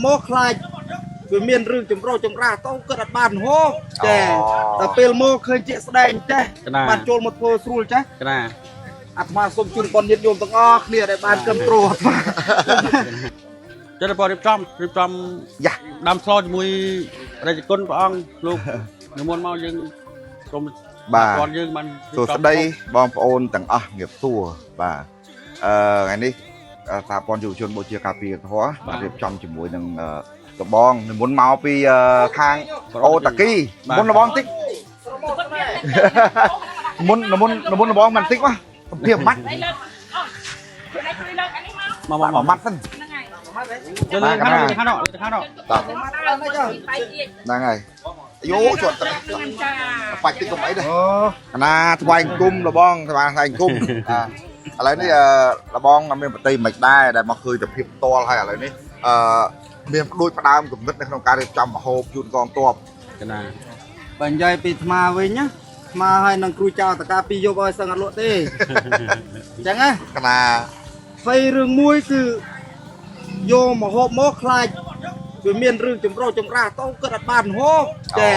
មកខ្លាចវាមានរឿងចម្រុះចម្រាស់ទៅគិតអត់បានហូបចាតែពេលមកឃើញជាក់ស្ដែងចេះបានចូលមកធ្វើស្រួលចេះ កណា អាត្មាសូមជូនបុណ្យញាតិញោមទាំងអស់គ្នាដែលបានគ្រប់គ្រងអាត្មា ចិត្តបងរៀបចំរៀបចំ យ៉ា ដាំស្លជាមួយរាជគុណព្រះអង្គលោកនិមន្តមកយើងក្រុម បាទ គាត់យើងបាន សួស្តីបងប្អូនទាំងអស់ងាបសួរបាទអឺថ្ងៃនេះសហព័ន្ធយុវជនបូជាការពារធម៌បាទរៀបចំជាមួយនឹងដបងនិមន្តមកពីខាងអូតាគីមុនដបងតិចមុនមុនមុនដបងមិនតិចមកកំភៀម៉ាត់ មកមក មកម៉ាត់សិន ទៅលើខាងនោះខាងនោះខាងនោះ តោះហ្នឹងហើយយោជាប់ទឹកបាច់តិចកុំអីដែរកណាថ្វាយអង្គមលបងថ្វាយអង្គមឥឡូវនេះលបងមានប្រតិមិនដែរដែលមកឃើញតែភាពផ្ទាល់ហើយឥឡូវនេះអឺមានដូចផ្ដើមគំនិតនៅក្នុងការរៀបចំមហូបជូនកងទ័ព កណា បើនិយាយពីអាត្មាវិញណាអាត្មាឲ្យនឹងគ្រូចៅតកាពីយប់ឲ្យសឹងអត់លក់ទេអញ្ចឹងណា កណា ស្អីរឿងមួយគឺយកមកហូបមកខ្លាចវាមានរឿងចម្រុះចម្រាស់ទៅគិតអត់បានហូបចា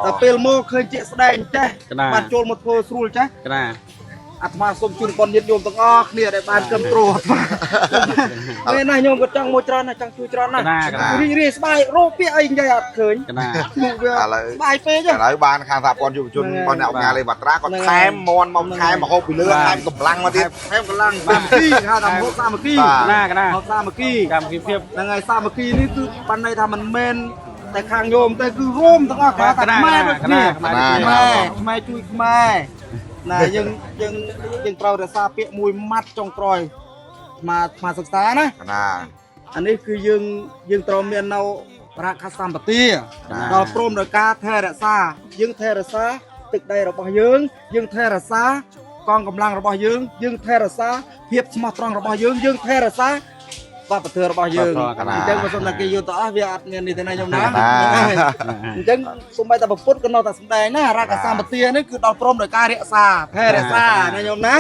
តែពេលមកឃើញជាក់ស្ដែងចេះបានចូលមកធ្វើស្រួលចេះ កណា អាត្មាសូមជូនបុណ្យញាតិញោមទាំងអស់គ្នាដែលបានគ្រប់គ្រងអាត្មាពេលណាញោមក៏ចង់មកច្រើនណាស់ចង់ជួយច្រើនណាស់ កណាកណា រីករាយស្បាយរកពាក្យអីនិយាយអត់ឃើញ កណា មកវា ឥឡូវ ស្បាយពេក ឥឡូវបានខាងសហព័ន្ធយុវជនបងអ្នកអង្គការលេវត្រាគាត់ថែមមន់មកថែមមហូបពីលើថែមកម្លាំងមកទៀត ថែមកម្លាំងសាមគ្គីហៅថាហូបសាមគ្គី បាទ កណាកណា ហូបសាមគ្គី កម្មវិធីភាព ហ្នឹងហើយសាមគ្គីនេះគឺបានន័យថាមិនមែនតែខាងញោមតែគឺរួមទាំងអស់គេហៅថាខ្មែរដូចគ្នាខ្មែរខ្មែរជួយខ្មែរណាយើងយើងយើងត្រូវរក្សាពាក្យមួយម៉ាត់ចុងក្រោយអាត្មាសិក្សាណា កណា អានេះគឺយើងយើងត្រូវមាននៅរកសម្បទាដល់ព្រមដោយការថែរក្សាយើងថែរក្សាទឹកដីរបស់យើង យើងថែរក្សាកងកម្លាំងរបស់យើងយើងថែរក្សាភាពស្មោះត្រង់របស់យើងយើងថែរក្សាវប្បធម៌របស់យើងអញ្ចឹងបើសិនតែគេយល់ទៅអស់វាអត់មាននេះទេណាខ្ញុំណាអញ្ចឹងសូម្បីតែប្រពុតក៏នៅតែសំដែងណារកសម្បទានេះគឺដល់ព្រមដោយការរក្សាថែរក្សាណាខ្ញុំណា